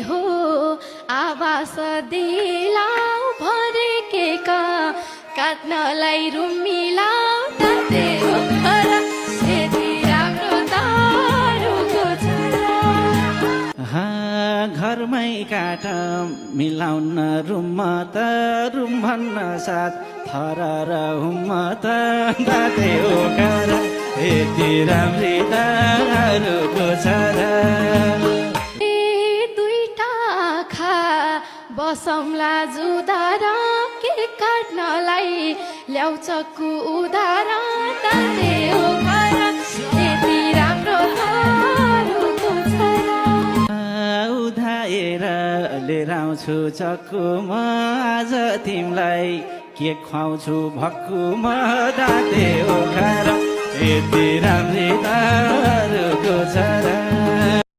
हो आवास दिलाऊ भरेकेका काट्नलाई रुमिलाऊ ताते हो घर यति राम्रो दारुको छरा घरमै काट मिलाउन रुम भन्न साथ थर र हुम त दाते हो घर यति राम्री दारुको छरा दुईटा आँखा बसौँला जुधार के काट्नलाई ल्याउँछ कुदार ताते हो घर यति राम्रो दारुको छरा उधाएर लिएर आउँछु चक्कु म आज तिमीलाई के खुवाउँछु भक्कु म दाते हो घर यति राम्री दारुको छरा